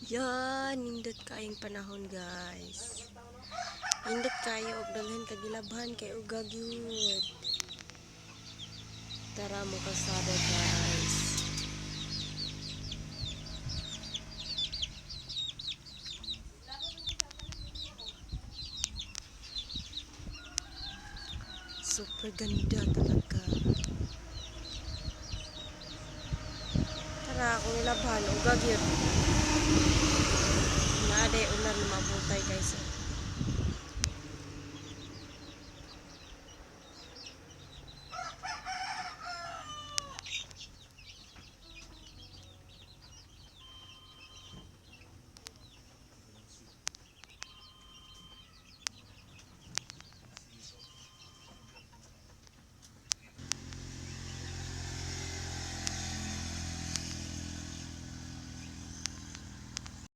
Yan, nindot kaayong panahon, guys. Nindot kayo og daghan kag gilabhan kay uga gyud. Tara mo kalsada, guys. Super ganda talaga. Tara, akong ilabhan, uga gyud. Naa day ulan na mabutay, guys.